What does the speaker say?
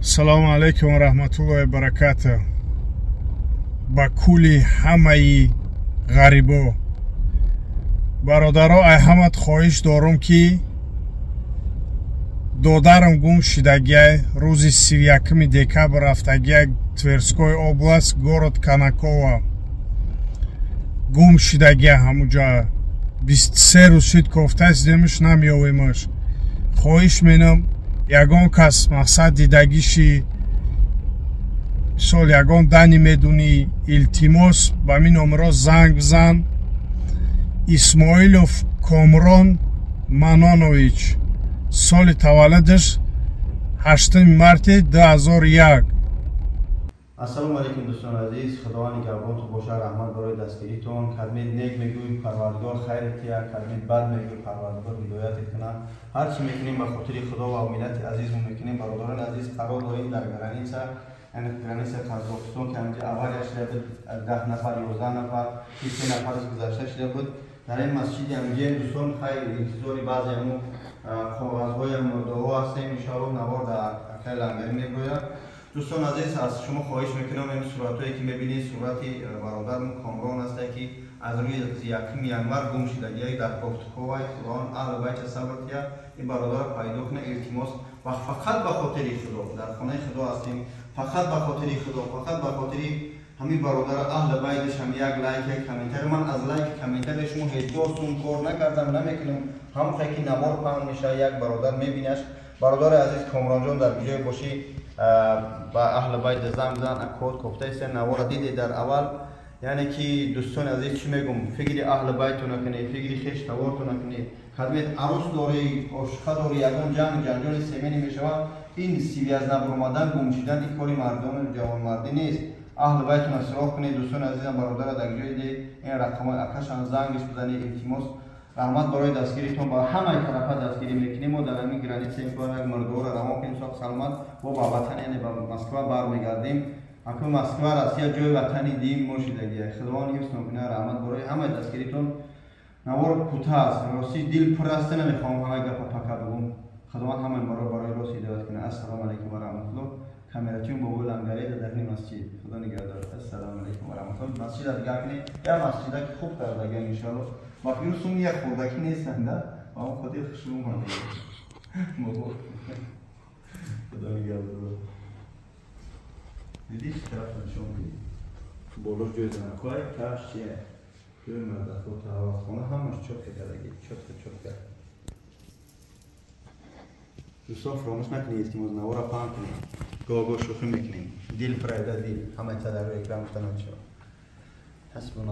Салому алайкум ва раҳматуллоҳи ва баракатуҳ. Ба кулли ҳамаи ғарибо, бародаро, ай ҳамат хоҳиш дорум, ки додарам гум шидагиай, рӯзи 31 декабр рафтагиай Тверской область, город Конаково гум шидагиай. Ҳамуҷа 23 рӯз шид, кофтасидемш, намеёвемаш. Хоҳиш менам, ягон кас, мақсад, дидагиши, мисол, ягон дани медунӣ, илтимос, ба мин номеро занг бизан. Исмоилов Комрон Манонович, соли таваллудаш 8 марти 2001. Ассалому алайкум, дӯстони азиз, Худованд нигаҳбонтон бошад. Раҳмат барои дастгиритон. Кадмед нек мегӯй, Парвардигор хайр тия, кадмед бад мегӯй, Парвардигор ҳидоят кунад. Ҳар чӣ мекунем, ба хотири Худо ва миллати азизмо мекунем. Бародарони азиз, қарор дорем дар граница, яъне граница Қазоқистон, ки ҳаминҷа авария шуда буд, 10 нафар, 11 нафар, 3 нафар гузашта шуда буд. Дар ин масҷиди ҳаминҷа, дӯстон, хайр, интизори баъзе ҳамун коғазҳои мурдаҳо ҳастем. Иншоаллоҳ, навор дар акай Лангарӣ мегӯяд. Дӯстон азиз, аз шумо хоҳиш мекунам, ин суратҳое ки мебинед, сурати бародармон Комрон ҳасте, ки аз рӯи 1 январ гум шудагиай дар Кофтуковай. Худованд аҳли байта сабр тия, ин бародарро пайдо куна, илтимос. Ва фақат ба хотири Худо, дар хонаи Худо ҳастем, фақат ба хотири Худо, фақат ба хотири ҳамин бародара, аҳли байташ ҳам як лайк, як комментари. Ман аз лайк, комментари шумо ҳеҷгоҳ сум кор накардам, намекунам. Ҳамхе ки навор паҳн мешавад, як бародар мебинаш. Бародари азиз Комронҷон, дар куҷое бошӣ, ба аҳли байт занг бизан. Акод кофтаиста, навора диде дар аввал. Яъне ки, дӯстони азиз, чӣ мегӯм? Фикри аҳли байту накунед, фикри хеш таворто накунед. Кадмед арӯс дорӣ, ошиқа дорӣ, ягон ҷанг ҷанҷоли семени мешавад. Ин связь набуромадан, гум шидан, ин кори мардону ҷавонмардӣ нест. Аҳли байтуна сироғ кунед, дӯстони азизам. Бародара дар ҷое де, ин рақамҳои акашан, зангиш бизанед, илтимос. Раҳмат барои дастгиритон. Ба ҳамаи тарафа дастгирӣ мекунем. Мо дар ҳамин граница як мурдоро равон кунем, соқ саломат бо ба ватан, яъне ба Москва бармегардем. Акун Москва, Россия, ҷои ватани дим мо шидагия. Худованд ҳифзтон кунад. Раҳмат барои ҳамаи дастгиритон. Навор кӯтаҳ аст, ростӣ дил пур аст, намехоҳам ҳамаи гапа пака бигӯм. Худованд ҳамаи моро барои рост ҳидоят кунад. Ассалому алайкум ва раҳматуллоҳ. Камерачиён бобои Лангарӣ дар дарни масҷид. Худо нигаҳдор. Ассалому алайкум ва раҳматуллоҳ. Масҷида дигар кунед, як масҷида ки хуб кардагиам, иншоаллоҳ. Ба фикр сум як хурдакӣ нестанда, ба он хотир хушрӯ омада. Бобо, худо нигаҳдор. Дидӣ, чӣ тараф нишон дидӣ? Боло ҷои занакҳои, таш чие, ҷои мардакҳо, таҳоратхона, ҳамаш чётко кардаги, чётко, чётко. Дӯстон, фаромӯш накунед, илтимос, навора паҳн кунед. Гоҳ-гоҳ шӯхӣ мекунем, дил прайда, дил ҳамаи та дар рӯи экран гуфта намешавад. Ҳасбуна.